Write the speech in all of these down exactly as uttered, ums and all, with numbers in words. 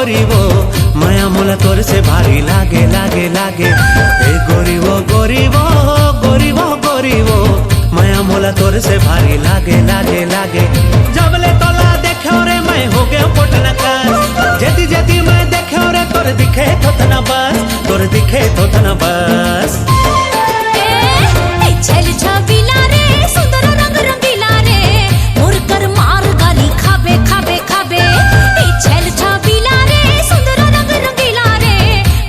गोरी वो, मया मोला तोर से भारी लागे, लागे, लागे। ए गोरी वो, गोरी वो, गोरी वो, गोरी वो, मया मोला तोर से भारी लागे, लागे, लागे। जब ले तोला देखेंव रे, मैं हो गेंव पोटना कस। जेती जेती मैं देखेंव रे, तोर दिखे थोथना बस, तोर दिखे थोथना बस। ए, ए, छैल छबीला रे, सुंदर रंग रंगीला रे, मोर कर मार गारी खाबे, खाबे, खाबे। ए, छैल छबीला रे, सुंदर रंग रंगीला रे,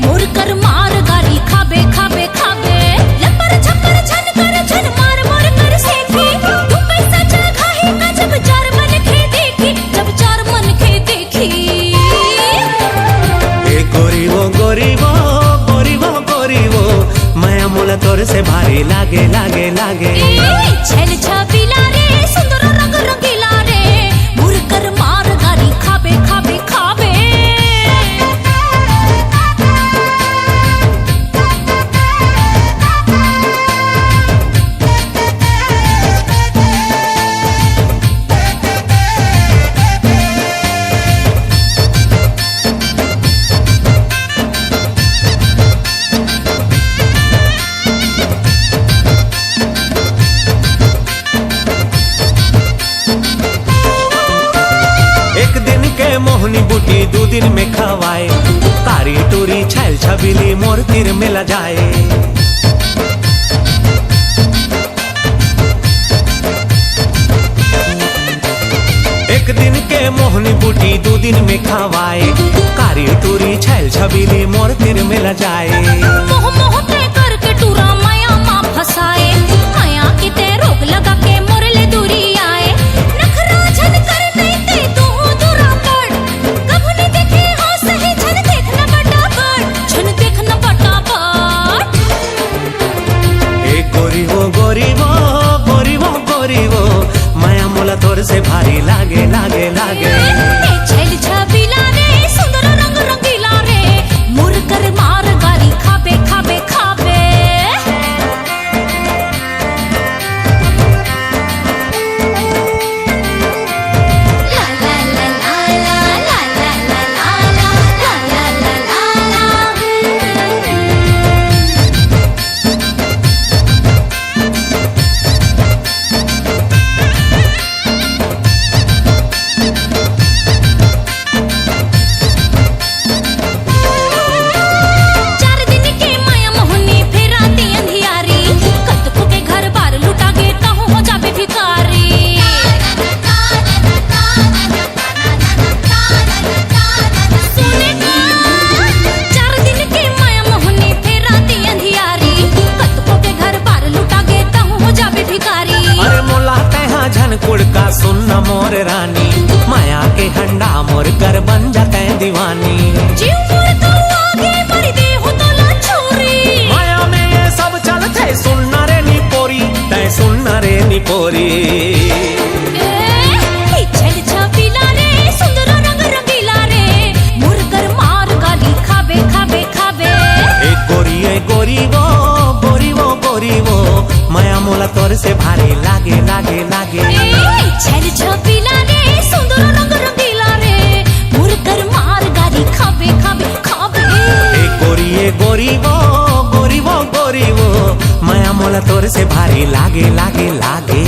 मोर कर मार गारी खाबे, खाबे, खाबे। लपर छपर झन कर झन मार मोर कर सेखी, दू पैसा चल खाही का जब चार मन खे देखी, जब चार मन खे देखी। ए गोरी वो, गोरी वो, गोरी वो, गोरी वो, मया मोला तोर से भारी लागे, लागे, लागे। ए, छैल छबीला रे, सुंदर रंग रंगीला रे, मुरकर मार गारी खाबे, खाबे, खाबे। एक दिन के मोहनी बूटी दू दिन में खवाए, कारी टूरी छैल छबीली मोर तीर में लजाए। एक दिन के मोहनी बूटी दू दिन में खवाए, कारी टूरी छैल छबीली मोर तीर में लजाए। मोह मोह ते करके टूरा मया मा फसाए, मया के ते रोग लगा के मोर ले दूरी आए। नखरा झन कर नहीं ते तू दूरा पड़, कभू नहीं देखे हो सही झन देखना बटाबट, झन देखना बटाबट। ए गोरी वो, गोरी वो, गोरी वो, गोरी वो, मया मोला तोर से भारी लागे, लागे, लागे। ए छैल छबीला रे, सुंदर रंग रंगीला रे, मुरकर मार गारी खाबे, खाबे, खाबे। चार दिन के माया मोहनी फेराती अंधियारी, कतको के घर बार लुटा गे, तहूँ हो जाबे भिखारी। सुने का, चार दिन के माया मोहनी फेराती अंधियारी, कतको के घर बार लुटा गे, तहूँ हो जाबे भिखारी। अरे मोला तैहा झन कुड़का सुन न मोर रानी, माया के हंडा मोर कर बन जाते दीवानी। जीव मोर कौआ के मर दे हो तोला छुरी। माया में ये सब चलते सुन न रे निपोरी, तै सुन न रे निपोरी। ए, ई छैल छबीला रे, सुंदर रंग रंगीला रे, मुरकर मार गाली खाबे, खाबे, खाबे। ए गोरी, ए गोरी वो, गोरी वो, गोरी वो, मया मोला तोर से भारी लागे, लागे, लागे। ए, छैल छबीला रे, सुंदर रंग रंगीला रे, मुरकर मार गाली खाबे, खाबे, खाबे। ए गोरी, ए गोरी वो, गोरी वो, गोरी वो, मया मोला तोर से भारी लागे, लागे, लागे।